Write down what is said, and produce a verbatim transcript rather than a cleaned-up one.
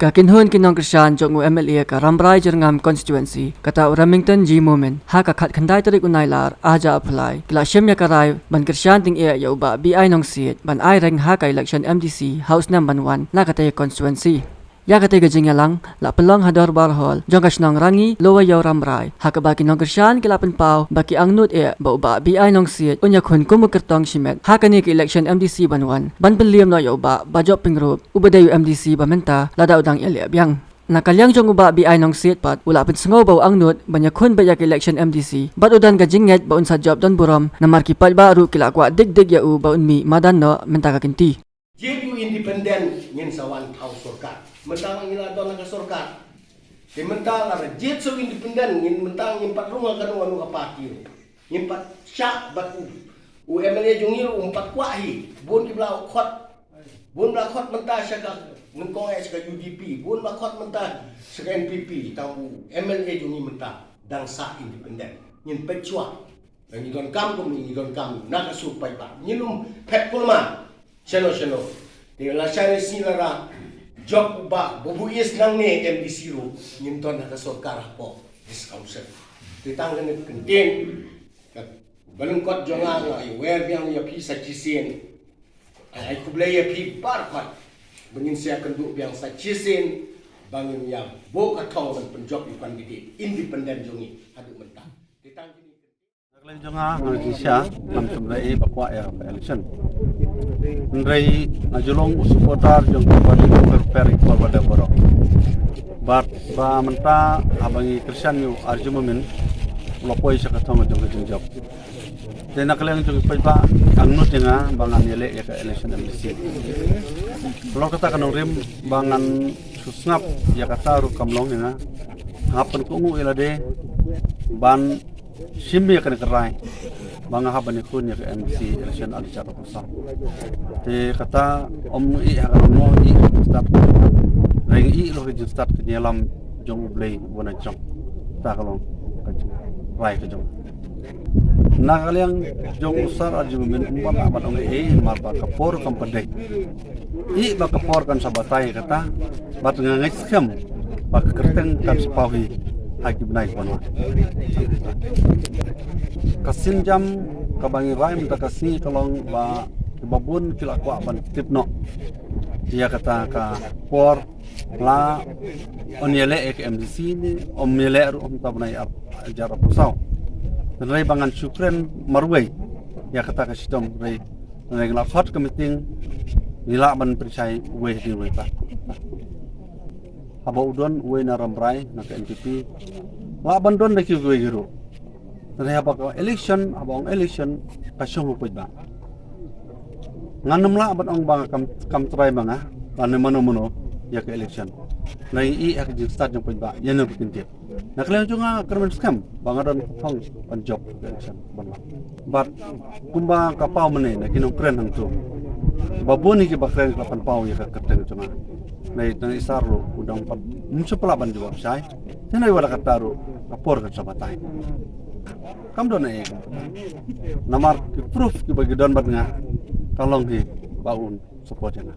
Ka kynhun ki nongkyrshan jong u M L A ka Rambrai Jyrngam Constituency, kata u Remington G Momin, ha ka khatkhyndai tarik u Nailar, arhajar arphew lai, ki la shim ïa ka rai ban kyrshan tyngeh ïa u Bah B I Nongsiej ban ai reng ha ka election M D C ha u snem ban wan na katei ka constituency. Ïa katei ka jingïalang la pynlong ha Dorbar Hall jong ka shnong Rangi, Lower Ïew Rambrai, ha kaba ki nongkyrshan ki la pynpaw ba ki angnud eh ba u Bah B I Nongsiej un ïakhun kum u kyrtong shimet ha kane ka election M D C ban wan, ban pynliem noh ïa u Bah Bajop Pyngrope, uba dei u M D C ba mynta lada u dang ïaleh biang. Na ka liang jong u Bah B I Nongsiej pat, u la pynsngew ba u angnud ban ïakhun beit ïa ka election M D C, bad u don ka jingngeit ba un sa jop don burom, namar ki paidbah ruh ki la kwah dik dik ïa u ba un mih madan noh mynta ka kynti. Jied u independent, ngin sa wan thaw sorkar. Mynta ngi la don ka sorkar. Te mynta la jied sa u independent, ngin mynta ngin pat rung ha kano kano ka party. Ngin pat shah bad u, u M L A jong ngi ruh um pat kwah hi. Bun ki ba la khot. Bun ba la khot mynta sha ka nyngkong eh sha ka U D P. Bun ba la khot mynta sha ka N P P. Tang u M L A jong ngi mynta dang sah independent. Ngin peit shuwa. Ngi donkam kumne, ngi donkam na ka sur paidbah. Ngin ym phet kulmar shano shano. Te lashai ne sngi lada jop u Bah Bubu East nangne M D C ruh, ngin don ha ka sorkar hapoh District Council. Te tang kane ka kyntien, kaba lyngkot jong nga, nga ai wer biang ïa phi sa shisien. Ai khublei ïa phi baroh. Ba ngin sa ïakynduh biang sa shisien, ba ngin ïa buh ka thong ban pynjop ïa u candidate independent jong ngi haduh mynta. Te tang kine. Na ka liang jong nga, nga jingshisha, ngam shym la ïohi ba kwah ïa ka election. Hynrei nga ju long u supporter jong ki party kiba pher pher, kiba dei baroh. Bad ba mynta haba ngi kyrshan ïa u R G Momin, u la poi sha ka thong jong ka jingjop. Te na ka liang jong ki paidbah, angnud ïa nga ba ngan ïaleh ïa ka election M D C. Ka long kata ka nongrim ba ngan shu sngap, ïa kata ruh kam long ïa nga. Nga pynkohnguh ïa lade ban shim ïa kane ka rai ba nga hap ban ïakhun ïa ka M D C election arhajar arphew saw. Te kata ym ïohi ha ka long, ïohi ha ka jingstad. Hynrei ïohi ruh ha ka jingstad ka jingïalam jong U Blei uba na jrong. Kata ka long ka jing, rai ka jong. Na ka liang jong u Sir R G Momin, ym lah ban ong ei ei namar ba ka por kam pat dei. Ïohi ba ka por kan sa batai kata, bad nga ngeit skhem ba ka kyrteng kan sa paw hi ha ki bnai kiban wan. Ka sienjam kaba ngi rai mynta ka sngi ka long ba kiba bun ki la kwah ban tip noh ïa kata ka por, la un ïaleh ïa ka M D C ne ym ïaleh ruh mynta u bnai arhajar arphew saw. Hynrei ba ngan shu kren marwei ïa kata ka shitom, hynrei ngi la khot ka meeting, ngi lah ban pynshai uwei hadien uwei pat. Haba u don uwei na Rambrai na ka N P P, lah ban don da kiwei kiwei ruh. Hynrei haba ka election, haba ong election, ka shong ha u paidbah. Ngan ym lah ban ong ba nga kam, kam trai ma nga lane mano mano ïa ka election. Hynrei ïohi ha ka jingstad jong u paidbah ïa kane ba kin tip. Na ka liang jong nga, nga kyrmen skhem ba nga don ka thong ban jop ka election ban wan. Bad kumba ka paw mynne na ki nongkren hangto, ba bun hi kiba kren ki la pynpaw ïa ka kyrteng jong nga. Hynrei tang i Sir ruh u dang pat ym shu pynlong ban jubab shai. Te hynrei wat la katta ruh ka por kan sa batai. Kam don ei ei. Namar ki proof kiba ki don bad nga, ka long hi ba un support ïa nga.